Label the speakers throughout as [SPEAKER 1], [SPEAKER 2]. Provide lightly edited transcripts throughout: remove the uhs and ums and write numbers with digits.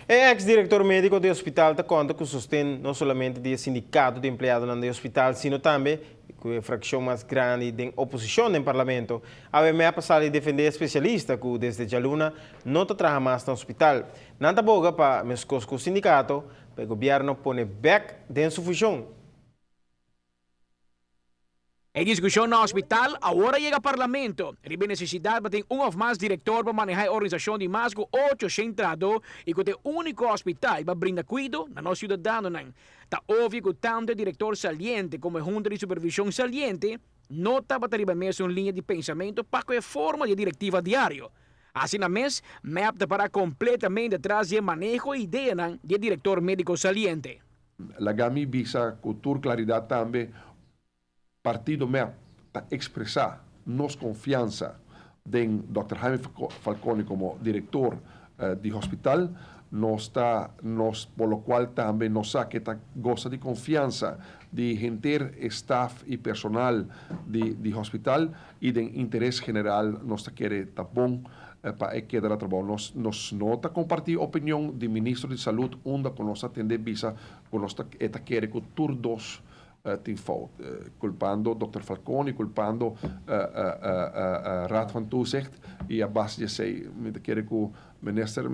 [SPEAKER 1] E ex-director medico di hospital ta conta cu sosten no solamente di sindicato di empleadonan di hospital, sino tambe cu e fraccion mas grandi di oposicion den parlamento. AWM a pasa di defende specialista cu desde dialuna no ta traha mas na hospital. Nan ta boga pa mescos cu sindicato, pa gobierno pone bek den su funcion.
[SPEAKER 2] E discusion na hospital awor a yega parlamento. Riba necesidad pa tin un of mas director pa maneha e organisacion di mas cu 800 trahado y cu e unico hospital pa brinda cuido na nos ciudadanonan. Ta obvio cu tanto e director saliente como e junta di supervision saliente no tabata riba mesun liña di pensamento pa e forma di directiva diario. Asina mes, MEP ta para completamente tras di maneho y idea di director medico saliente.
[SPEAKER 3] Laga mi bisa cu tur claridad tambe, partido MEP ta expresa nos confiansa den Dr. Jaime Falconi como director di hospital, nos ta nos por lo cual tambe nos sa cu ta goza di confiansa di henter staff y personal di hospital y di interes general nos ta kere ta bon pa keda na trabou. Nos no ta comparti opinion di minister di Salud unda cu nos a tende bisa cu nos ta kere cu tur dos tin fout, culpando Dr. Falconi, culpando Raad van Toezicht y a base di esey mi ta kere cu minister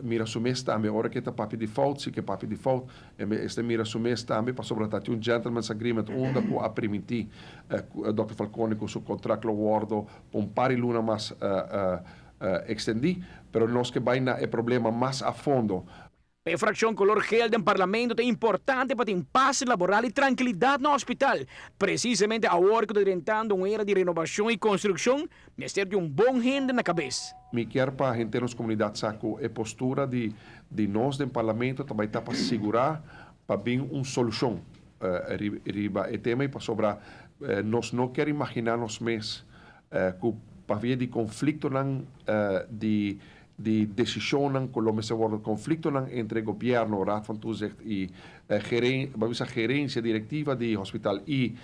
[SPEAKER 3] mira su mes tambe ora cu ta papia di fout, si cu papia di fout, e mester mira su mes tambe pasobra ta un gentleman's agreement unda cu a permiti Dr. Falconi cu su contrato wordo un par di luna mas extendi, pero nos kier bay na e problema mas a fondo.
[SPEAKER 2] E fraccion color geel den parlamento ta importante pa tin paz laboral y trankilidad na hospital. Precisamente awor cu ta drentando un era di renobacion y construccion, mester di un bon hende na cabes.
[SPEAKER 3] Mi kier pa henter nos comunidad sa cu e postura di nos den parlamento tambe ta pa sigura pa bin un solucion riba e tema y pasobra nos no kier imagina nos mes cu pa via di conflictonan di decision cu lo mester wordo conflictonan entre gobierno, Raad van Toezicht y gerencia directiva di hospital y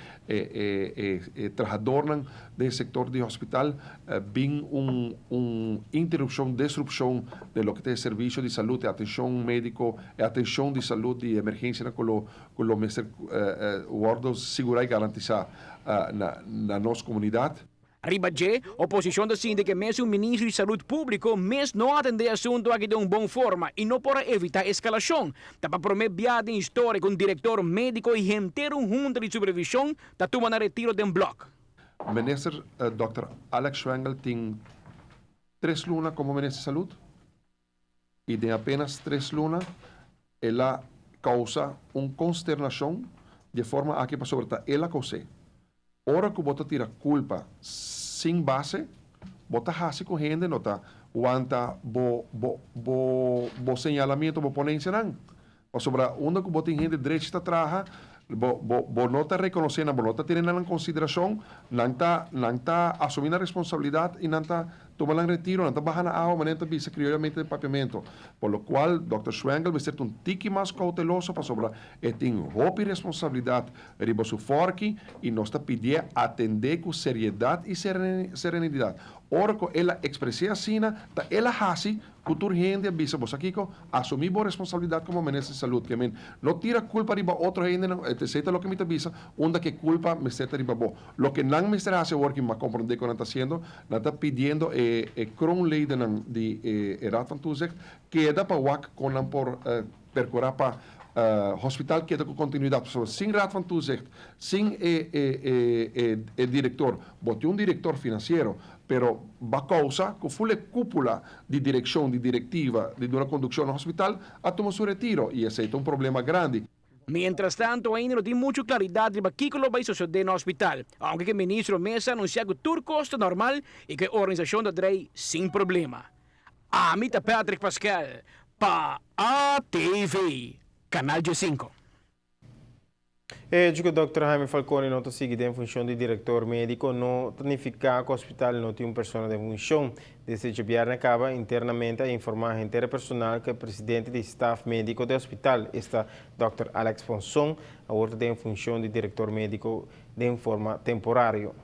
[SPEAKER 3] trahadornan den sector di hospital, bin un interrupcion, disrupcion di loke ta servicio di salud, atencion medico, atencion di salud di emergencia cu lo mester wordo sigura y garantisa na nos comunidad.
[SPEAKER 2] Riba dje, oposicion ta sinti cu mes minister di Salud Publico mes no a atende e asunto aki di un bon forma y no por evita escalacion. Ta pa prome biaha den historia cu un director medico y henter un junta di supervision ta tuma nan retiro den bloke.
[SPEAKER 3] Minister Dr. Alex Schwengle tin 3 luna como minister di Salud y den apenas 3 luna el a causa un consternacion di forma aki pasobra ta el a causa. Ora cu bo ta tira culpa sin base, bo ta hasi cu hende no ta wanta bo señalamento, bo ponencia nan. Pasobra unda cu bo tin hende drechi ta traha, bo no ta reconoce, bo no ta tene nan consideracion, nan ta asumi e responsabilidad y nan ta tuma nan retiro, nan ta baha na awa, manera bisa criollamente di papiamento. Por lo cual, Dr. Schwengle mester un tiki mas cauteloso pasobra e tin hopi responsabilidad riba su forki y nos ta pidi atende cu seriedad y serenidad. Ora cu el a expresa asina, ta el a hasi cu tur hende a bisa: "Bo kico, asumi bo responsabilidad como minister di Salud." Kiermen, no tira culpa riba otro hende, no, esey ta loke mi ta bisa, unda cu culpa mester ta riba bo. Loke nan mester hasi awor cu mi a comprende cu nan ta haciendo, nan ta pidiendo e kroonleden di e Raad van Toezicht keda pa wak con nan por percura pa hospital keda cu continuidad. So, sin Raad van Toezicht, sin e director, bo tin un director financiero, pero pa causa cu full cupula di direccion, di directiva, di una conduccion na hospital, a tuma su retiro y esey ta un problema grandi.
[SPEAKER 2] Mientras tanto, ainda no tin mucho claridad riba kico lo bay sucede na hospital, aunke e minister mes a anuncia cu tur cos ta normal y cu e organisacion ta draai sin problema. Ami ta Patrick Pascal, pa ATV, Canal G5.
[SPEAKER 1] E cu Dr. Jaime Falconi no ta sigui den funcion di director medico no ta significa cu e hospital no tin un persona den funcion. Desde diabierna caba internamente a informa henter personal cu e presidente di staff medico di hospital, esta Dr. Alex Ponson, awor ta den funcion di director medico di forma temporario.